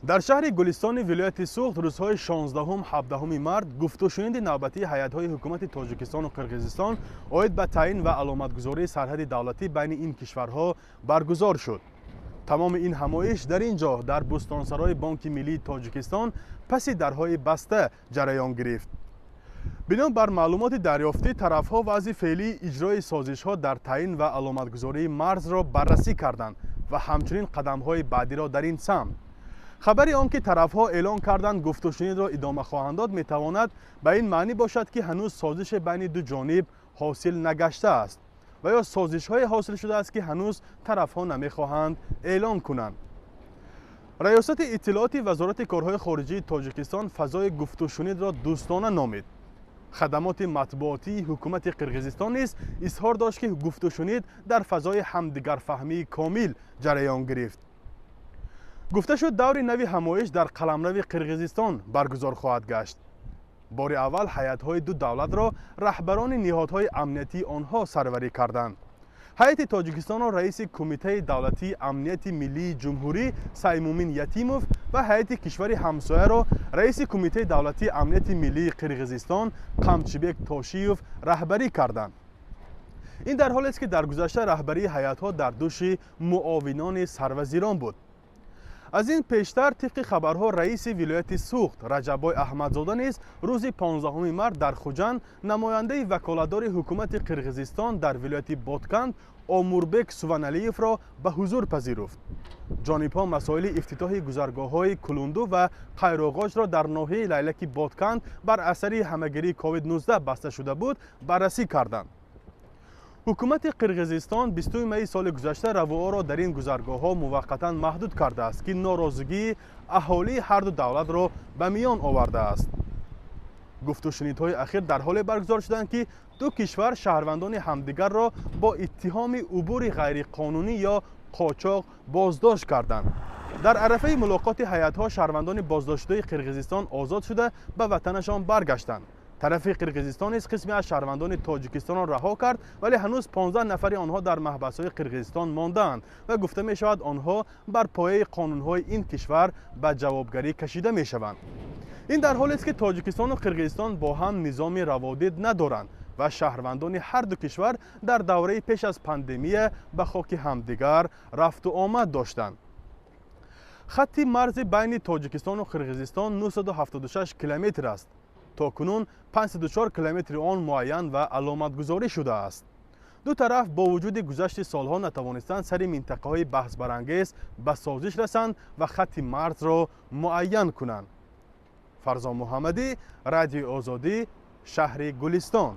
Дар шаҳри Гулистони вилояти Суғд рӯзҳои 16-17 март гуфтушуниди навбатии ҳайатҳои ҳукумати Тоҷикистону Қирғизистон оид ба таъин ва аломатгузории сарҳади давлатӣ байни ин кишварҳо баргузор шуд. Тамоми ин ҳамоиш дар ин ҷо, дар бӯстонсарои Бонки миллии Тоҷикистон, паси дарҳои баста ҷараён гирифт. Бино бар маълумоти дарёфтӣ, тарафҳо вазъи феълии иҷрои созишҳо дар таъин ва аломатгузории марзро баррасӣ карданд ва ҳамчунин қадамҳои баъдиро дар ин самт. Хабари он ки тарафҳо эълон карданд, гуфтушунидро идома хоҳанд дод, метавонад ба ин маънӣ бошад, ки ҳанӯз созише байни ду ҷониб ҳосил нагаштааст ва ё созишҳое ҳосил шудааст, ки ҳанӯз тарафҳо намехоҳанд эълон кунанд. Раёсати иттилооти Вазорати корҳои хориҷии Тоҷикистон фазои гуфтушунидро дӯстона номид. Хадамоти матбуотии ҳукумати Қирғизистон низ изҳор дошт, ки гуфтушунид дар фазои ҳамдигарфаҳмии комил ҷараён гирифт. Гуфта шуд, даври нави ҳамоиш дар қаламрави Қирғизистон баргузор хоҳад гашт. Бори аввал ҳайатҳои ду давлатро раҳбарони ниҳодҳои амниятии онҳо сарварӣ карданд. Ҳайати Тоҷикистонро раиси Кумитаи давлатии амнияти миллии ҷумҳурӣ Саймумин Ятимов ва ҳайати кишвари ҳамсояро раиси Кумитаи давлатии амнияти миллии Қирғизистон Қамчибек Тошиев раҳбарӣ карданд. Ин дар ҳолест, ки дар гузашта раҳбарии ҳайатҳо дар дӯши муовинони сарвазирон буд. Аз ин пештар, тибқи хабарҳо, раиси вилояти Суғд Раҷаббой Аҳмадзода низ рӯзи 15 март дар Хуҷанд намояндаи ваколатдори ҳукумати Қирғизистон дар вилояти Ботканд Омурбек Суваналиевро ба ҳузур пазируфт. Ҷонибҳо масоили ифтитоҳи гузаргоҳҳои Кулунду ва Қайроғоҷро дар ноҳияи Лайлаки Ботканд бар асари ҳамагирии COVID-19 баста шуда буд, баррасӣ карданд. Ҳукумати Қирғизистон 20 майи соли гузашта равуоро дар ин гузаргоҳҳо муваққатан маҳдуд кардааст, ки норозигии аҳолии ҳарду давлатро ба миён овардааст. Гуфтушунидҳои ахир дар ҳоле баргузор шуданд, ки ду кишвар шаҳрвандони ҳамдигарро бо иттиҳоми убури ғайриқонунӣ ё қочоқ боздошт карданд. Дар арафаи мулоқоти ҳайатҳо шаҳрвандони боздоштшудаи Қирғизистон озод шуда, ба ватанашон баргаштанд. Тарафи Қирғизистон низ қисме аз шаҳрвандони Тоҷикистонро раҳо кард, вале ҳанӯз 15 нафари онҳо дар маҳбасҳои Қирғизистон мондаанд ва гуфта мешавад, онҳо бар пояи қонунҳои ин кишвар ба ҷавобгарӣ кашида мешаванд. Ин дар ҳолест, ки Тоҷикистону Қирғизистон бо ҳам низоми раводид надоранд ва шаҳрвандони ҳар ду кишвар дар давраи пеш аз пандемия ба хоки ҳамдигар рафту омад доштанд. Хатти марзи байни Тоҷикистону Қирғизистон 976 километр аст. То кунун 504 километри он муайян ва аломатгузорӣ шудааст. Ду тараф бо вуҷуди гузашти солҳо натавонистанд сари минтақаҳои баҳсбарангез ба созиш расанд ва хатти марзро муайян кунанд. Фарзон Муҳаммадӣ, Радиои Озодӣ, шаҳри Гулистон.